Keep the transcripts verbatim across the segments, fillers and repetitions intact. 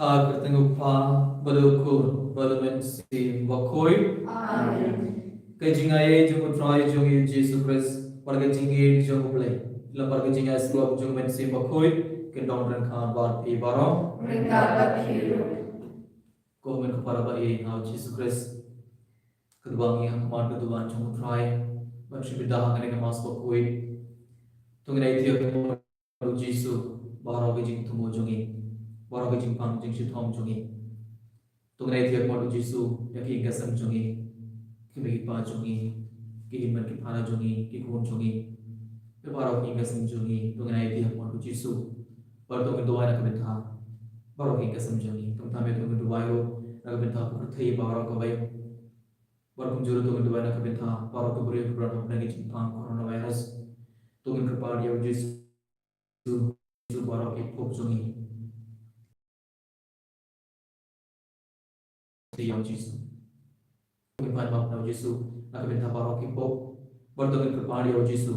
Ha ka kyrteng u Kpa, bad u Khun, bad u Mynsiem Bakhuid. Amen. Ka jingaiei jong u Trai jong ngi u Jisu Khrist, bad ka jingïeit jong u Blei, lem bad ka jingïasyllok jong u Mynsiem Bakhuid, kin don ryngkat bad phi baroh. Ryngkat bad phi ruh. Ko hynmen ko para ba ïeit ha u Jisu Khrist, ka duwan ngi ha khmat ka duwan jong u Trai, ban shim bynta ha kane ka Mass bakhuid. To ngin ïaid ïa ka u Jisu, baroh ki jingthmu jong ngi, baroh ki jingpang jingshitom jong ngi. To ngin ïaid ïa ka u Jisu, ïa ki ïing ki sem jong ngi, ki mei ki pa jong ngi, ki hynmen ki para jong ngi, ki khun jong ngi, ïa baroh ki ïing ki sem jong ngi, to ngin ïaid ïa ka u Jisu. Bad to ngin duwai na ka bynta baroh ki ïing ki sem jong ngi. To ngin duwai ruh na ka bynta ka pyrthei baroh kawei. Bad kumjuh ruh to ngin duwai na ka bynta baroh ki briew kiba don hapdeng ka jingpang coronavirus. To ngin kyrpad ïa u Jisu, ïa baroh ki pop jong ngi. Ïa u Jisu. To ngin pan map na u Jisu na ka bynta baroh ki pop. Bad to ngin kyrpad ïa u Jisu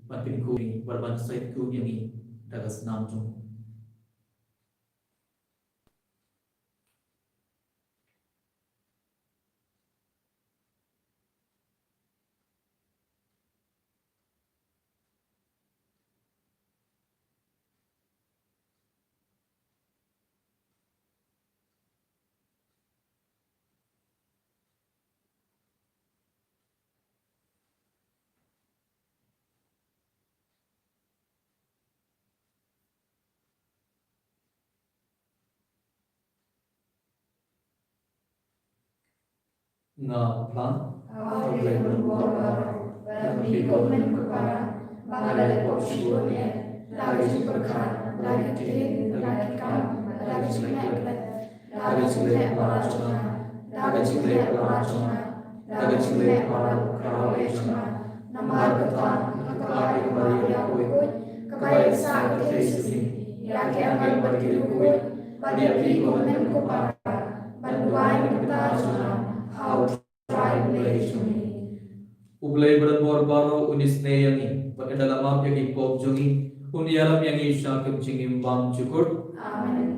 ban pynkhuid, bad ban sait khuid ïa ngi da ka snam jong u. Nga pla. Haba phi kum men ko para, ba nga la leh pop shibun eh, da ka jingpyrkhat, da ka ktien, da ka kam, da ka jingngeit, da ka jingleh para jong nga, da ka jingleh para jong nga, da ka jingleh para u khraw eh jong nga. Namar kata nga kyrpad ïa ka Maria bakhuid, kaba ïa sah ka kti shisien ïa ki angel bad ki riewkhuid, bad ïa phi ko hynmen ko para, ban duwai na ka bynta jong nga ha u Trai Blei jong ngi. U Blei ba don bor baroh un isynei ïa ngi, bad ynda la map ïa ki pop jong ngi, un ïalam ïa ngi sha ka jingim bymjukut. Amen.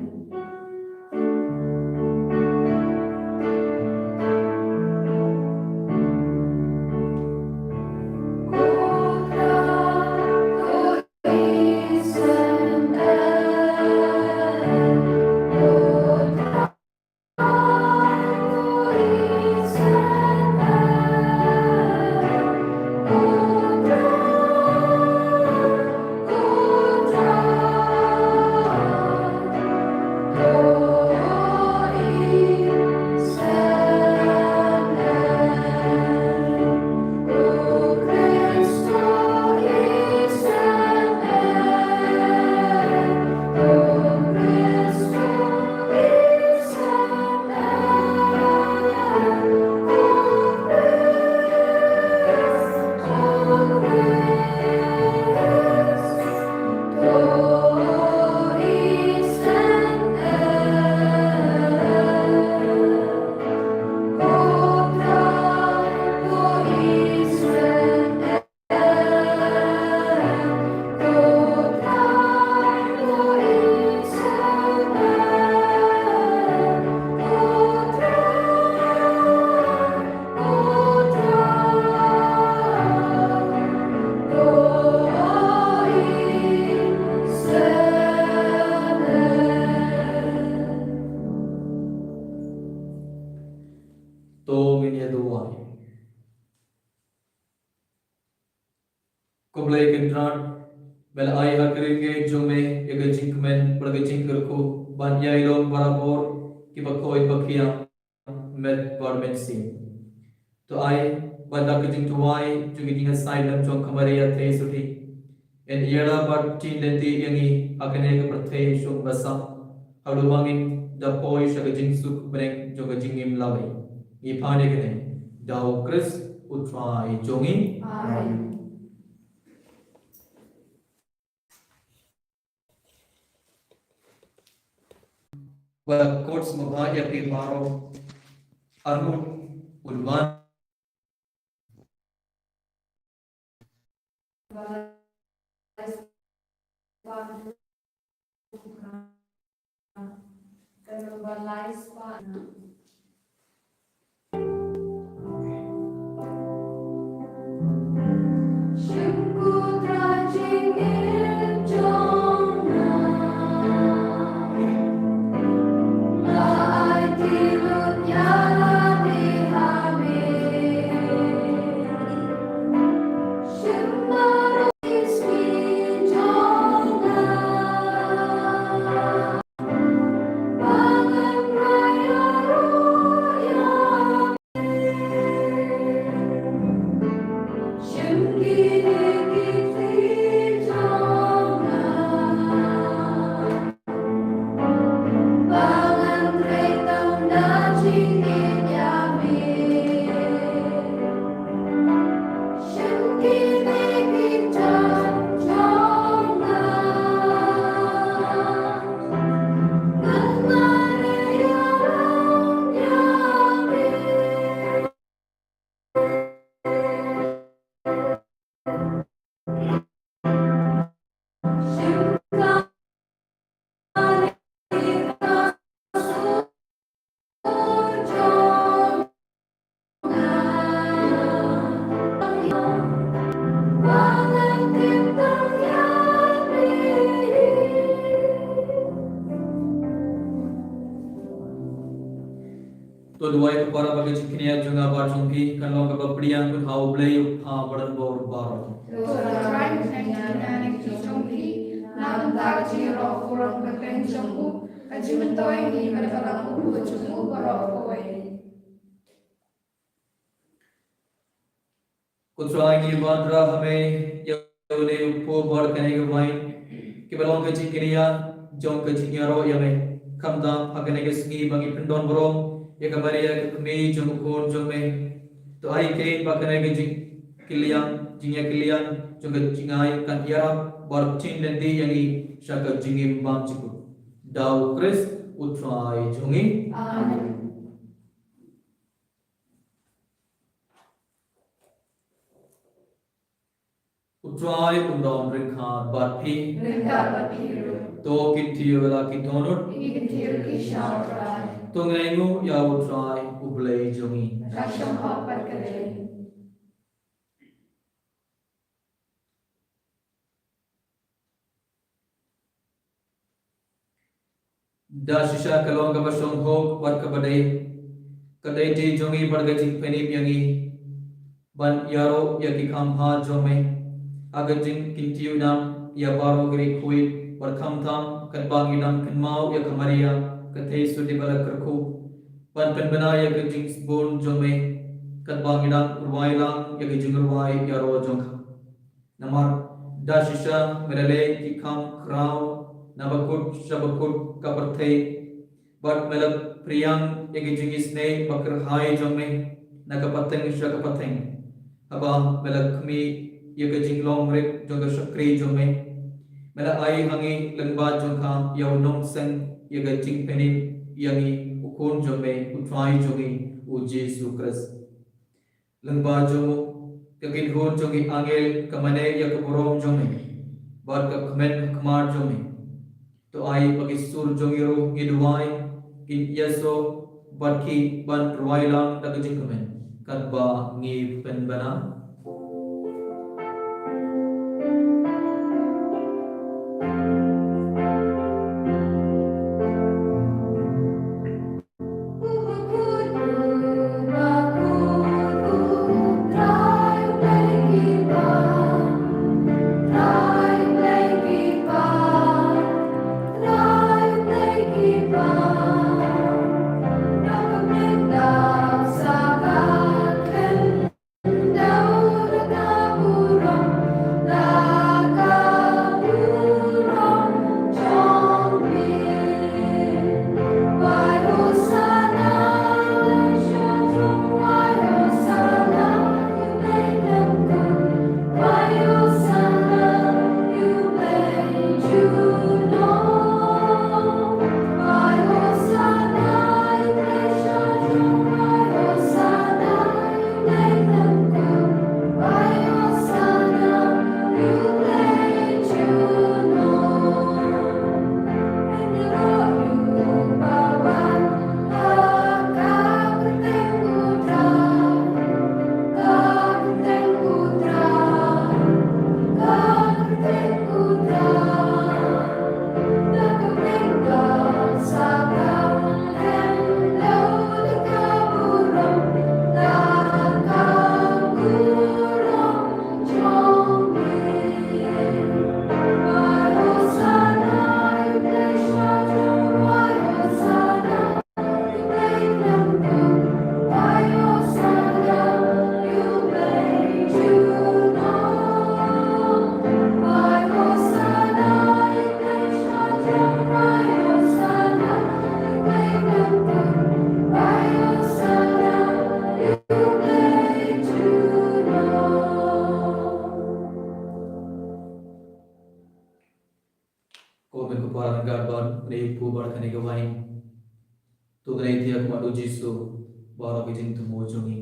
Khublei Kynrad, ba la ai ha ka ri jong me ïa ka jingkmen bad ka jingkyrkhu ban ïai long barabor kiba koit ba khiah met bad mynsiem. To ai ba da ka jingduwai jong ka jingïasaid lem jong ka Maria Theisotti, yn ïarap bad pynlynti ïa ngi ha kane ka pyrthei shong ba sah, haduh ba ngin da poi sha ka jingsuk bneng jong ka jingim lawei. Ngi pan ïa kane da U Khrist U Trai jong ngi. Amen. Ba la kut sngewbha ïa phi baroh. Arngut un wan. To duwai, ko para, ba ka jingkñia jong nga bad jong phi kan long kaba pdiang ha U Blei U Kpa badonbor baroh. To Trai, kñia ïa ka jingkñia jong phi na ka bynta ka jingïaroh burom kyrteng jong u, ka jingmyntoi ïa ngi bad ka long u jong u baroh kawei. Ko Trai, ngi wanrah ha me ïa une u phuh bad kane ka wain, kiba long ka jingkñia jong ka jingïaroh ïa me. Khamtam ha kane ka sngi ba ngi pyndonburom ïa ka Maria, ka kmie jong u Khun jong me, to ai kein ba kane ka jingkylliang, jingïakylliang jong ka jingai kan ïarap bad pynlynti ïa ngi sha ka jingim bymjukut. Da U Khrist U Trai jong ngi. Amen. U Trai un don ryngkat bad phi. Ryngkat bad phi ruh. To kin tip ïa la ki dohnud. Ngi kin tip ïa ki sha U Trai. To ngin ainguh ïa U Trai U Blei jong ngi. Ka shong hok bad ka dei. Da shisha ka long kaba shong hok bad kaba dei. Ka dei ti jong ngi bad ka jingpynim ïa ngi ban ïaroh ïa ki kham bha jong me ha ka jingkyntiew nam ïa baroh ki riewkhuid, bad khamtam katba ngi dang kynmaw ïa ka Maria ka Theisotti ba la kyrkhu, ban pynbna ïa ka jingsbun jong me katba ngi dang rwai lang ïa ka jingrwai ïaroh jong ka. Namar da shisha me la leh ki kham khraw na bakut sha bakut ka pyrthei, bad me la phriang ïa ki jingisynei bakyrhai jong me na ka pateng sha ka pateng. Haba me la khmih ïa ka jinglong rit jong ka shakri jong me, me la ai ha ngi lyngba jong ka ïa u nongseng ïa ka jingpynim ïa ngi, u Khun jong me, U Trai jong ngi, U Jisu Khrist. Lyngba jong u, ka kynhun jong ki angel ka mane ïa ka burom jong me, bad ka kmen ka khmat jong me. To ai ba ki sur jong ngi ruh, ngi duwai, kin ïasoh bad ki ban rwai lang da ka jingkmen katba ngi pynbna. Baroh, kane ka por, kane ka por, kane ka por. To ngin ïaid ha khmat U Jisu, baroh ki jingthmu jong ngi.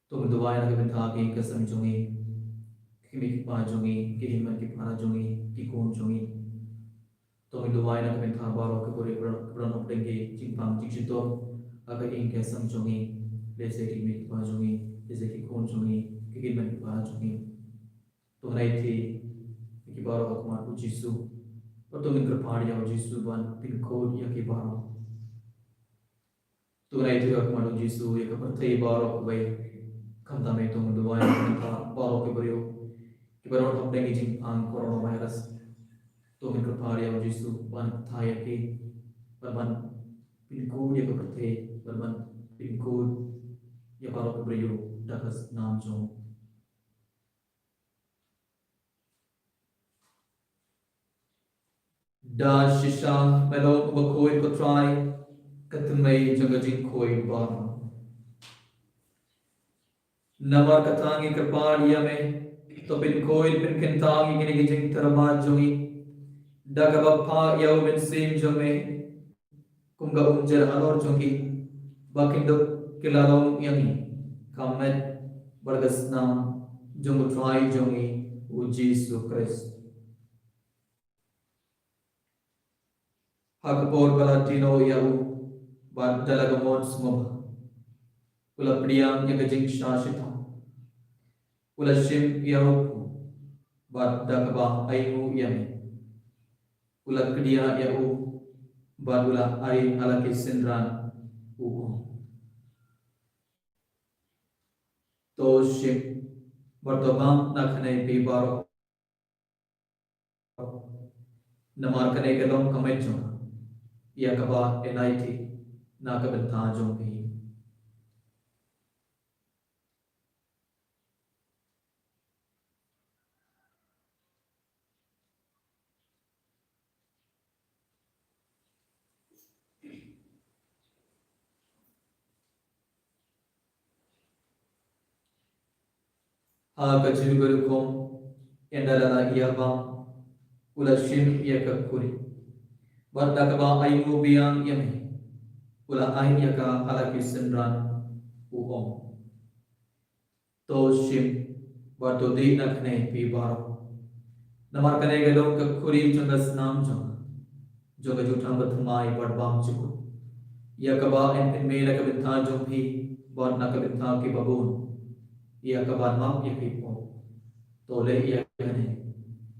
To ngin duwai na ka bynta ki ïing ki sem jong ngi, ki kmie ki kpa jong ngi, ki hynmen ki para jong ngi, ki khun jong ngi. To ngin duwai na ka bynta baroh ki briew kiba don hapdeng ki jingpang jingshitom ha ka ïing ka sem jong ngi, lehse ki kmie ki kpa jong ngi, lehse ki khun jong ngi, ki hynmen ki para jong ngi. To ngin ïaid ïa ki baroh ha khmat U Jisu. Bad to ngin kyrpad ïa U Jisu ban pynkhuid ïa ki baroh. To ngin ïaid ha khmat U Jisu ïa ka pyrthei baroh kawei. Khamtam eh to ngin duwai ïa ka bynta baroh ki briew kiba don hapdeng ki jingpang coronavirus. To ngin kyrpad ïa U Jisu ban kynthah ïa ki, ban, ban pynkhuid ïa ka pyrthei, ban, ban pynkhuid ïa baroh ki briew da ka snam jong. Da shisha me long uba khuid, ko Trai, ka tynrai jong ka jingkhuid baroh. Namar kata ngi kyrpad ïa me, to pynkhuid pynkynthah ïa kine ki jingtyrwa jong ngi da kaba phah ïa U Mynsiem jong me, kum ka umjer halor jong ki, ba kin dup ki la long ïa ngi ka met bad ka snam jong U Trai jong ngi U Jisu Khrist. Ha ka por ba la die noh ïa u bad da la ka mon sngewbha, u la pdiang ïa ka jingshah shitom, u la shim ïa u bad da kaba ainguh ïa me, u la kdiah ïa u bad u la ai ha la ki synran, u ong: To shim bad to bam na kane phi baroh, namar kane ka long ka met jong nga, ïa kaba ngi ai na ka bynta jong phi. Ha kajuh ka rukom, ynda la ïa bam, u la shim ïa ka khuri bad da kaba ainguh biang ïa me, u la ai ïa ka ha la ki synran, u ong: To shim bad to dih na kane phi baroh, namar kane ka long ka khuri jong ka snam jong nga, jong ka jutang bathymmai bad bymjukut, ïa kaba ngi pynmih na ka bynta jong phi bad na ka bynta kiba bun, ïa kaban map ïa ki pop. To leh ïa kane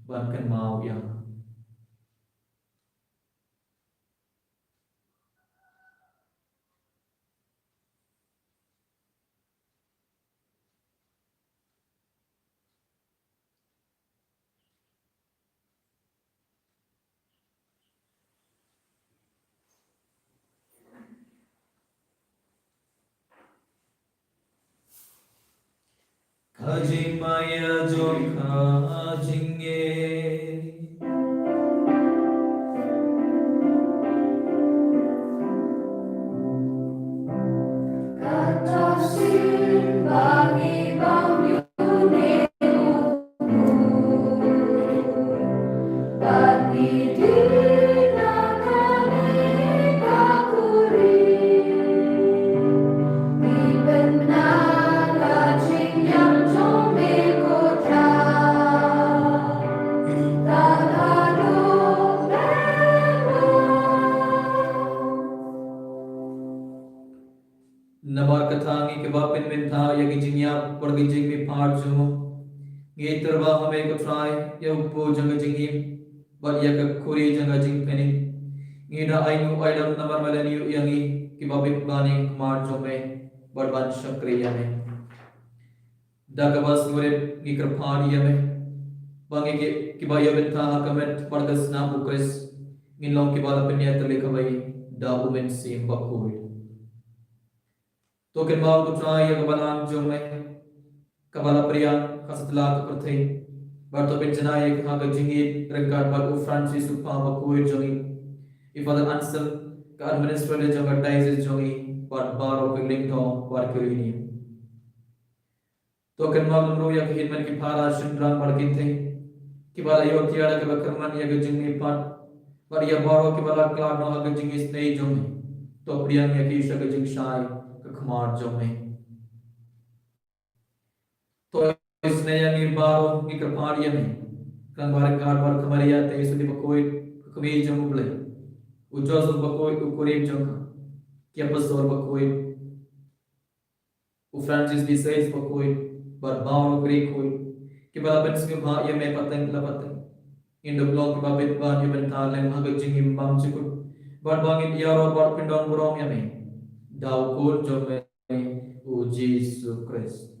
ban kynmaw ïa nga. Ka jingmaïa jong ka jingngeit. Kata shisien ba ngi bam ïa une u khun, bad ngi dih na kane ka khuri, ngi pynbna ka jingïap jong me, ko Trai, ïa kaba dei. Namar kata ngi kiba pynmynta ïa ki jingïap bad ki jingmihpat jong u, ngi tyrwa ha me, ko Trai, ïa u kpu jong ka jingim bad ïa ka khuri jong ka jingpynim. Ngi da ainguh ailad namar me la ïoh ïa ngi kiba bit ban ïeng ha khmat jong me bad ban shakri ïa me. Da kaba sngewrit ngi kyrpad ïa me ba ngi ki, kiba ïa bynta ha ka met bad ka snam U Khrist, ngin long kiba la pynïatylli kawei da U Mynsiem Bakhuid. To kynmaw, ko Trai, ïa ka balang jong me kaba la pdiang ha satlak ka pyrthei, bad to pynjanai ïa ka ha ka jingïeit ryngkat bad u Francis u Pha Bakhuid jong ngi, i Father Anselm, ka administrator jong ka diocese jong ngi, bad baroh ki lyngdoh bad ki riewniam. To kynmaw lem ruh ïa ki hynmen ki para, shynrang bad kynthei kiba la ïoh tiar da kaba kyrmen ïa ka jingmihpat, bad ïa baroh kiba la khlad noh ha ka jingisynei jong me. To pdiang ïa ki sha ka jingshai ka khmat jong me. To isynei ïa ngi baroh, ngi kyrpad ïa me. Khnang ba ryngkat bad ka Maria te Joseph bakhuid, ka kmie jong U Blei, u Joseph bakhuid, u kurim jong ka, ki apostol bakhuid, u Francis de Sales bakhuid, bad baroh ki riewkhuid kiba la pynsngewbha ïa me pateng la pateng. Ngin dup long kiba bit ban ïa bynta lem ha ka jingim bymjukut, bad ba ngin ïaroh bad pyndon burom ïa me da U Khun jong me, U Jisu Khrist.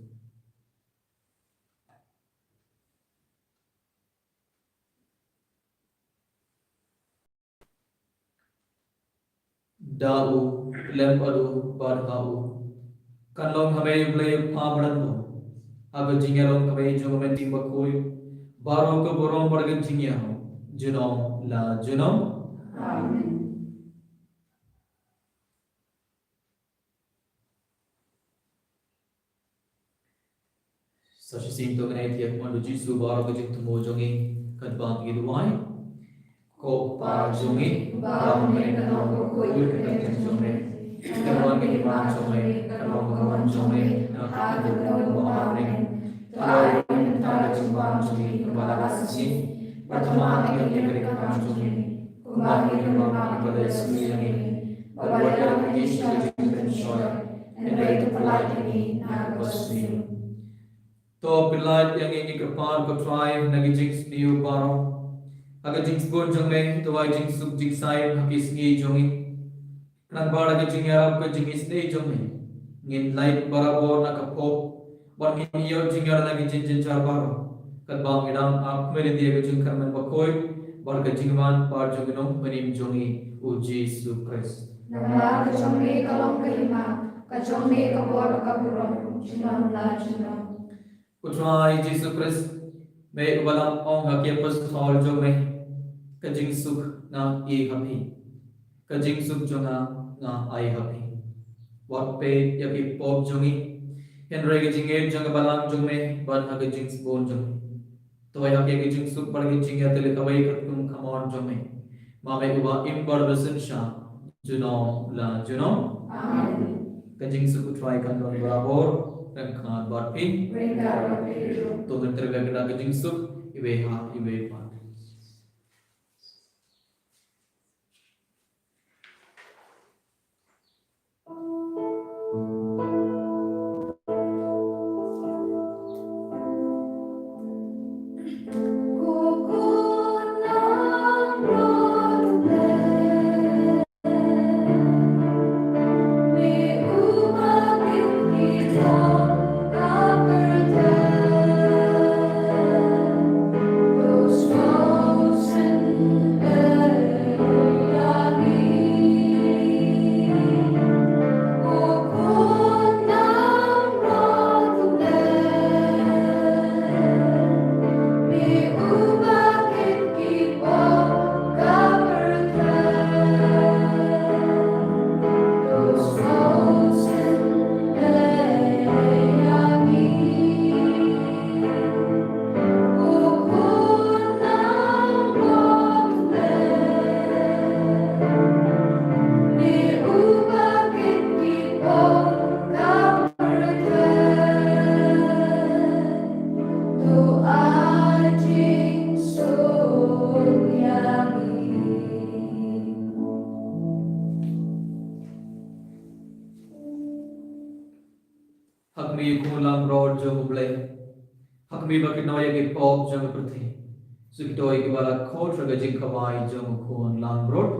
Da u, lem bad u, bad ha u, kan long ha me U Blei U Kpa badonbor, ha ka jingïalong ka mei jong U Mynsiem Bakhuid, baroh ka burom bad ka jingïaroh, junom la junom. Amen. Sa shisien to ngin ïa thied mon U Jisu baroh ka jingthmu jong ngi, katba ngi duwai. Ko Pa jong ngi, ba ha bneng kan long bakhuid ka kyrteng jong me. Kan long ka hima jong me, kan long ka mon jong me, ha ka kyrteng jong me. To ai ïa ngi mynta ka jingbam jong ngi kaba la ka shisien. Bad to map ïa ngi ka kam jong ngi, kumba ngi ruh ngi map ïa kiba la ïasngi ïa ngi. Bad wat ïalam ïa ngi sha ka jingpynshoi, hynrei to pyllait ïa ngi na kaba sniew. To pyllait ïa ngi, ngi kyrpad ko Trai, na ki jingsniew baroh. Ha ka jingsbun jong me to ai jingsuk jingsaiñ ha ki sngi jong ngi. Khnang ba da ka jingïarap ka jingisynei jong me, ngin lait barabor na ka pop, bad ngin ïoh jingïarap na ki jingjynjar baroh. Katba ngi dang ap khmih ïa ka jingkyrmen bakhuid bad ka jingwan bad jong U Nongpynim jong ngi, U Jisu Khrist. Namar ka jong me ka long ka hima, ka jong me ka bor, ka burom, junom la junom. Ko Trai Jisu Khrist, me uba la ong ha ki apostol jong me, ka jingsuk nga ai ha phi, ka jingsuk jong nga nga ai ha phi. Wat peit ïa ki pop jong ngi, hynrei ka jingngeit jong ka balang jong me, bad ha ka jingsbun jong me. To ai ha phi ka jingsuk bad ka jingïatylli kawei katkum ka mon jong me. Ma me uba im bad ba synshar junom la junom. Amen. Ka jingsuk U Trai kan don barabor ryngkat bad phi. Ryngkat bad phi ruh. To ngin trei bad ka jingsuk iwei ha iwei pat. Ha khmih, ko Langbrot jong U Blei. Ha khmih ba kin ïoh ïa ki pop jong ka pyrthei. Sa kito kiba la khot sha ka jingkhawai jong ko Langbrot.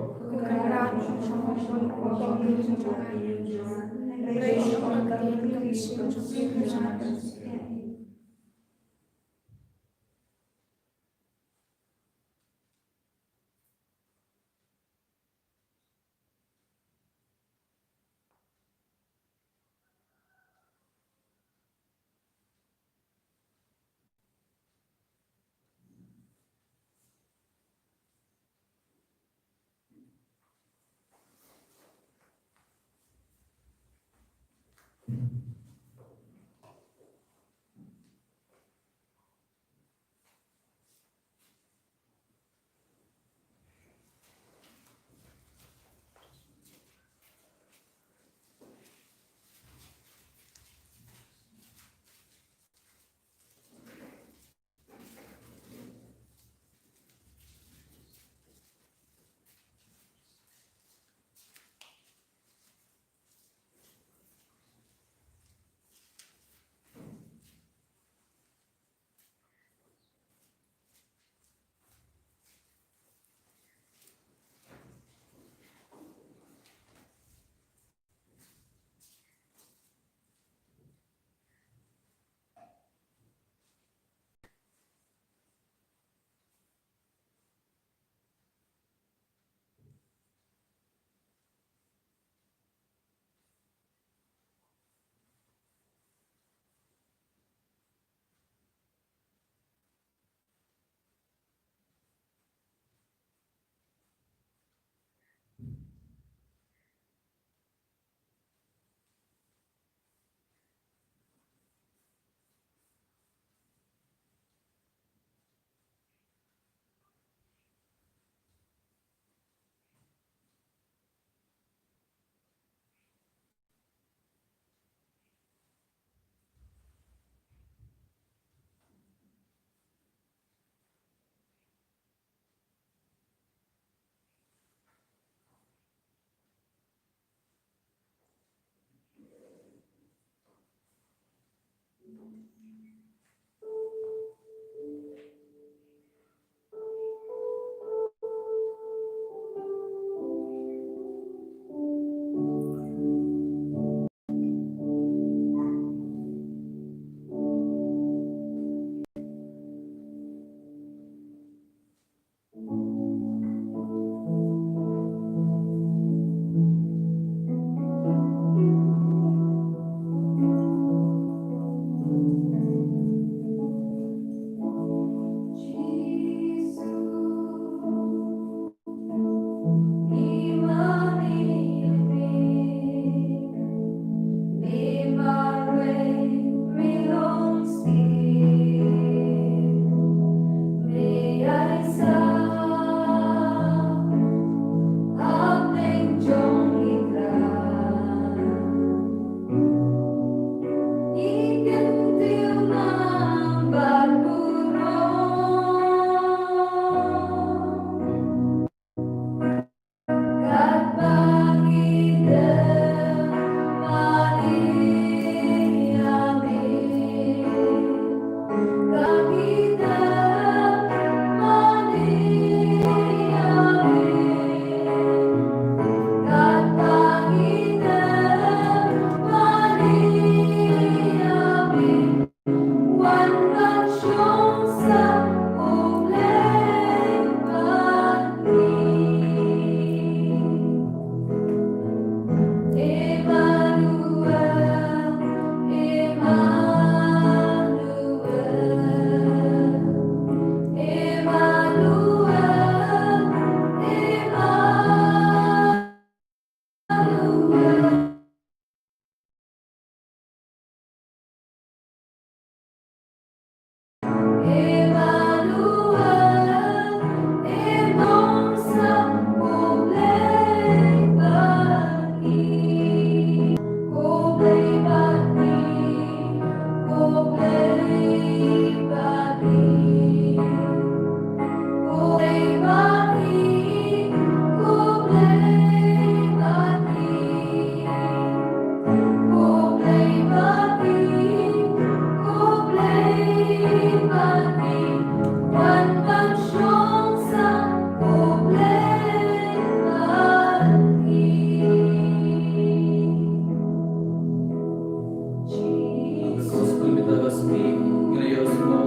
Gospel mynta ka sngi, ngi la ïohsngew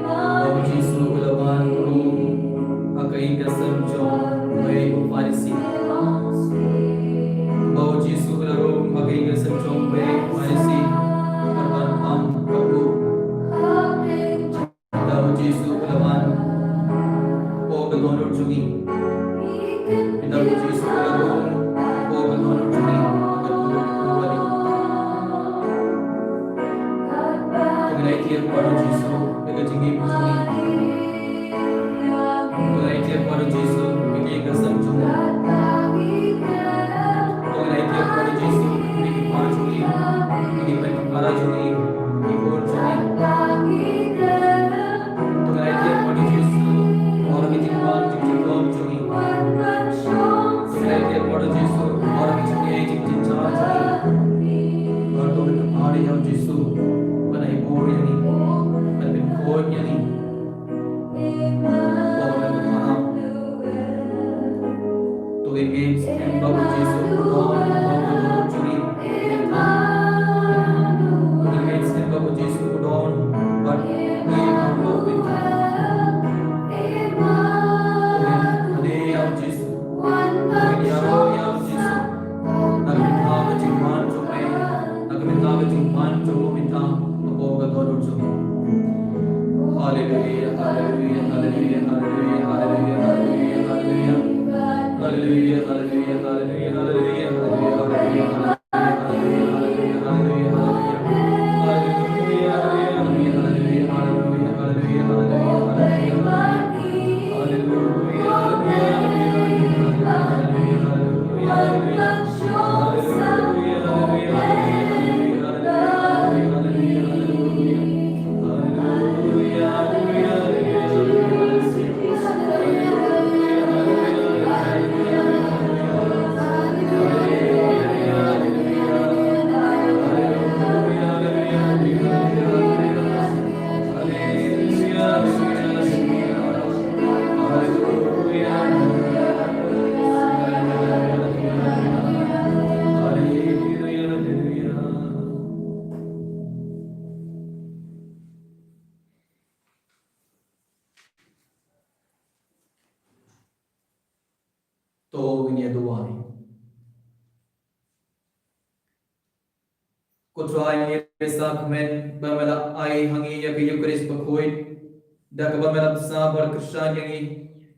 ba u Jisu u la wan rung ha ka ïing ka sem jong u Pharisi. Ba u Jisu u la rung ha ka ïing ka sem jong u Pharisi, bad ban pang bad u. Mynta u Jisu u la wan hapoh ka dohnud jong ngi. Mynta u Jisu u la rung hapoh ka dohnud jong ngi. To ngin ïa ïeit ïa u Jisu da ka jingim jong ngi. To ngin ïa ïeit ïa u Jisu da ka jingim jong ngi. To ngin ïa ïeit ïa u Jisu da ki kpa jong ngi, da ki para jong ngi, da ki khun jong ngi. To ngin ïa ïeit ïa u Jisu, ïa ka jingwan jingkyrkhu jong ngi. To ngin ïa ïeit ïa u Jisu, ïa ka jingïeit jingkyrkhu jong ngi. Bad to ngin ïa ïeit ïa u Jisu, ban ai bor ïa ngi, ban pynkhuid ïa ngi. To ngin ngeit skhem ba u Jisu u don, ba u don jong ngi. To ngin ngeit skhem ba u Jisu u don bad ngi. To ngin ïa u Jisu, to ngin ïa u Jisu. Na ka bynta ka jingwan jong me, na ka bynta ka jingwan jong u mynta, hapoh ka dohnud jong u. Haleluia, haleluia, haleluia. To ngin ïa duwai. Ko Trai, ngi risa kmen ba me la ai ha ngi ïa ka Eukharist bakhuid, da kaba me la bsa bad kyrshan ïa ngi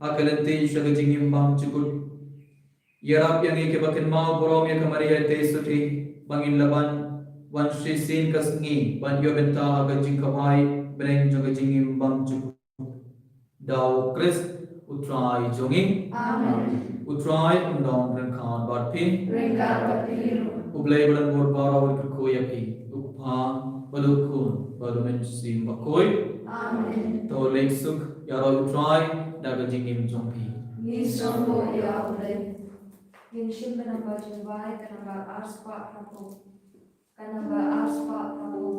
ha ka lynti sha ka jingim bymjukut. Ïarap ïa ngi kiba kynmaw burom ïa ka Maria Theisotti, ba ngin lah ban wan shisien ka sngi ban ïoh bynta ha ka jingkhawai bneng jong ka jingim bymjukut. Da u Khrist u Trai jong ngi. Amen. U Trai un don ryngkat bad phi. Ryngkat bad phi ruh. U Blei badonbor baroh un kyrkhu ïa phi. U Kpa bad u Khun bad u Mynsiem Bakhuid. Amen. To leit suk ïaroh u Trai da ka jingim jong phi. Ngin sngewbha ïa u Blei. Ngin shim ka namba jingduwai, ka namba arspah hynriew. Ka namba arspah hynriew.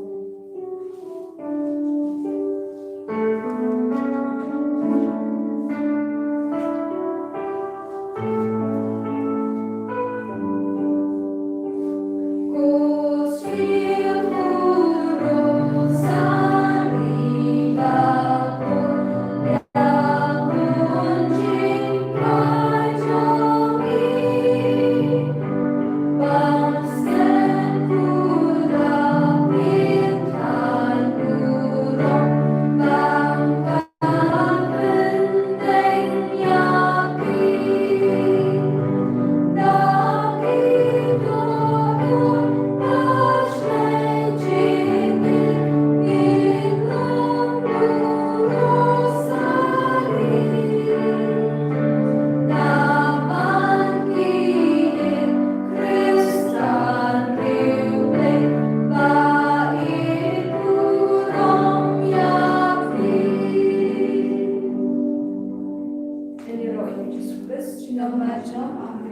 Shalom bad shalom. Amen.